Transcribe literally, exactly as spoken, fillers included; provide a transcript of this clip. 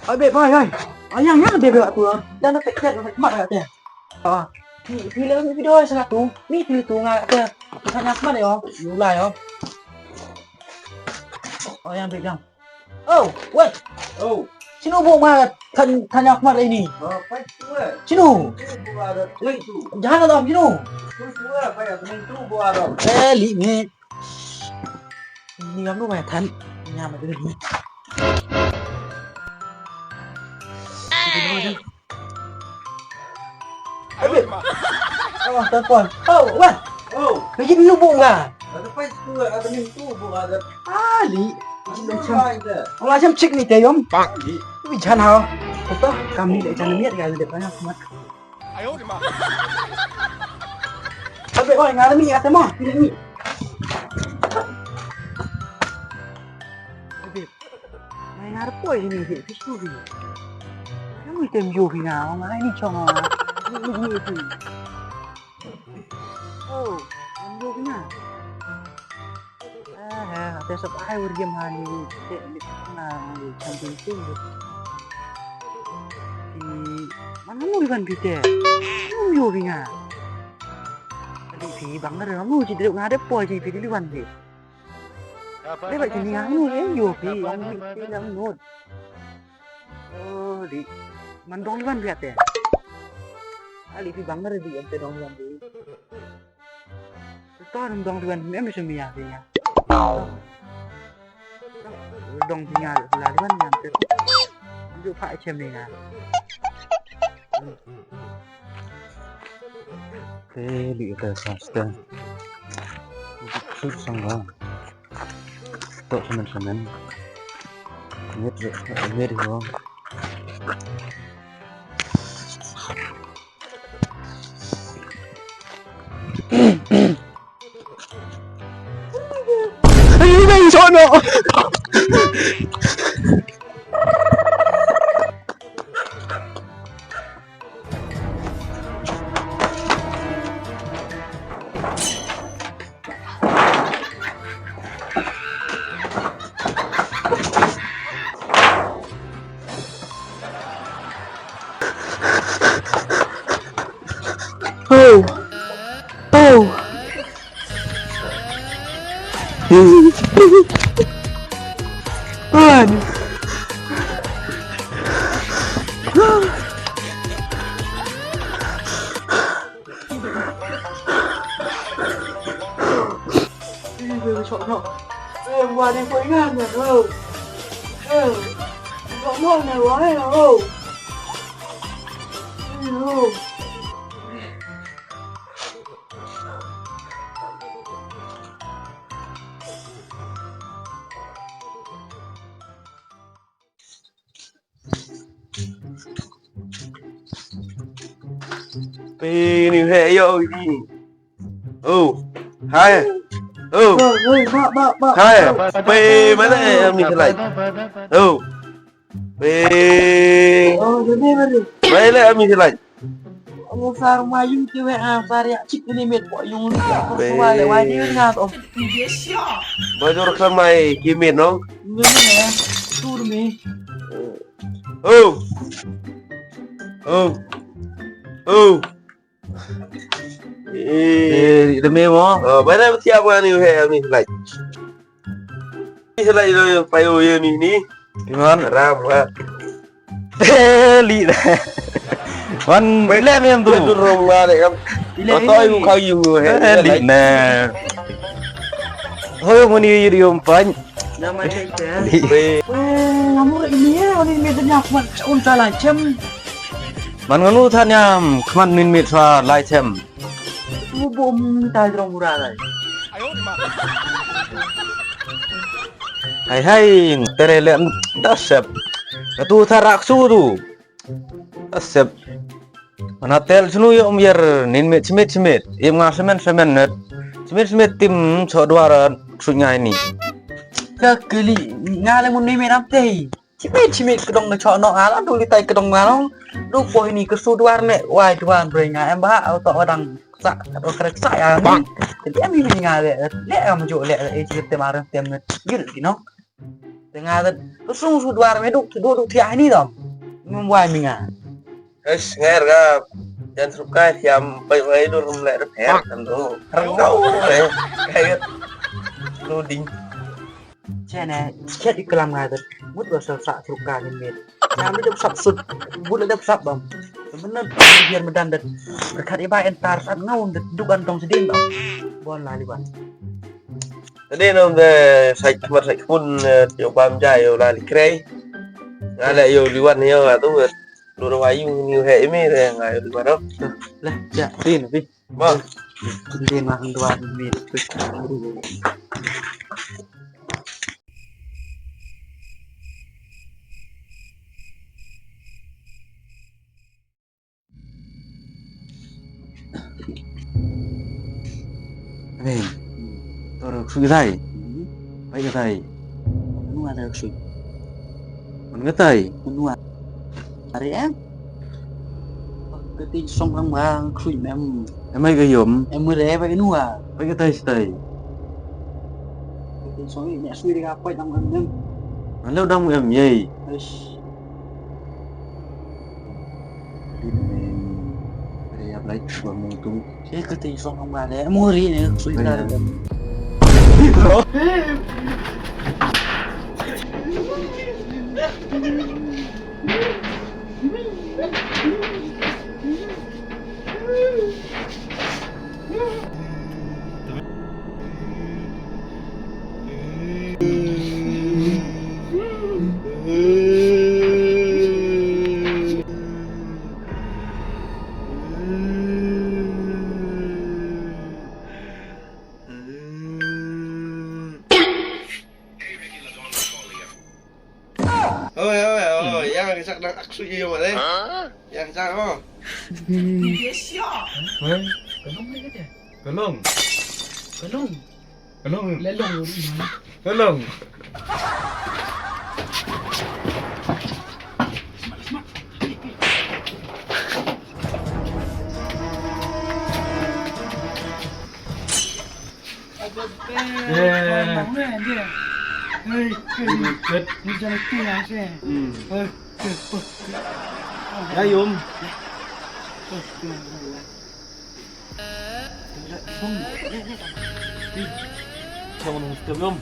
Oi, beb, oi, oi. Oi, yang, yang, beb, beb, tu. Yang dah tek, tek, tek, mat, tek. Ah, phi, phi le, phi doh, sa tu. Ni, phi tu, nga, tek. Sa nyam, mat, yo. Yu, lai, yo. Oh, yang, beb, yang. Oh, wait. Oh. Sino bu nga, than, than nyam, mat, ini? Oh, pai tu, eh. Sino? Tu, bu nga, pai tu. Jangan ada, sino? Tu, tu, eh, pai tu, tu, bu nga. Eh, li, ni. Ni ngam nu mai than. Ngam mai ni. Ai, beb. Oh, telepon. Oh, wan. Oh. Lagi ni bu nga. Ada pai tu, ada ni tu, bu nga. Ali. Macam, macam cik ni te yom. Bang. Wi chan ha. Betul. Kami dek chan miat ga dek banyak mat. Abe, oi, nga da mi, ate mo, pili mi. Abe, mai nga da poi ni, pili tu ni. Yang item yo pina, mai ni chong. Ni, ni, ni, ni. Oh, yang yo pina. Ah, ha, ate sap ai ur game ha ni, te ni na ni champion team. Ti, man ngam ur iwan pite. Ngam yo ringa. Adi pi bang ngare ngam ur ji dek nga de poi ji pi di wan de. Dek ba ji ni ngam ur e yo pi, ngam ur pi ngam ur. Oh, di. Man dong iwan pi ate. Ali pi bang ngare di ante dong iwan di. Tor dong tuan, em bisa mia dia. Dong tinggal pula tuan yang tu. Ju pak cem ni kan. Te li ka sasta. Sut sang ba. Tok semen-semen. Nget, nget ho. Ay, ay, ay, sono! Oh. Oh. Aduh. Pini he yo ini. Oh. Hai. Oh. Hai. Pini mana em ni kelai. Oh. Pini. Oh, jadi mana? Mana em ni kelai. Ong sar ma yung te we a sar ya chik ni met po yung ni ya. Be. Wa le wa ni nga to. Ba jor khan mai ki met no. Ni ne tur mi. Oh. Oh. Oh. Eh, de me mo. Oh, ba na tia wa ni he ni lai. Ni lai lo pa yo ye ni ni. Iman. Ram wa. Eh, li da. Wan, le me em tu. Wan tu rong la de kam. Oto yung kau yung he. Eh, li na. Hoy, mo ni yuri um pan. Namai te. Li. Eh, ngam ur ini ya, ini me tanya kuat un ta lai chem. Man nganu tanya, kuat min mit sa lai chem. Mu bom ta drong ura lai. Hai hai, tere le da sep. Katu tharak su tu. Asep. Mana tel snu yo um yer nin mit smit smit. Im nga semen semen net. Smit smit tim so duara sut ngai ni. Ka keli nga le mun ni mit am te. Smit smit kedong ne chok no ala du li tai kedong nga no. Du po ini ke su duar ne wai duar bre nga em ba au to wadang sa o krek sa ya ni. Jadi em ini nga le le am jo le e ji tem arang tem net. Yul ki no. Te nga da, tu sung su duar me duk, duk, duk thiah ni dom. Mem wai mi nga. Es, nger ka. Jan suk kai thiam, pai wai dur rum le rep her, kan tu. Rengau, eh. Kai gat. Lu ding. Che ne, chet i klam nga dat. Mut wa sa sa suk kai ni mit. Nam ni dep sap sut. Mut le dep sap bam. Benar, biar medan dat. Berkat iba entar sat ngaun dat. Duk antong sedin bam. Bon la liwan. Tadi nom de sai khmat sai khmun, eh, yo bam jai yo la li krei. Nga le yo liwan yo atu, eh, lu ro wayu ni he imi re nga yo liwan ro. Lah, ja, tin, tin. Ba. Tin ma hang duan mi. Hey, tor sui ka tai. Pai ka tai. Nua da sui. Man ka tai. Nua. Are em. Ka ti song rang ma sui mem. Em ai ka yom. Em re pai nua. Pai ka tai stai. Ka ti song ni sui ka pai dang em. Alo dang em yei. Eish. Di ne, re ap lai, wa mung tu. Che ka ti song hong ba le, mo ri ne, sui ka le. Oi, oi, oi, yang ka chak dang ak sui yo ma le. Yang ka chak mo. Hah? Kalong. Kalong. Kalong. Lelong. Kalong. Ya, yum. Kamu nung step, yum.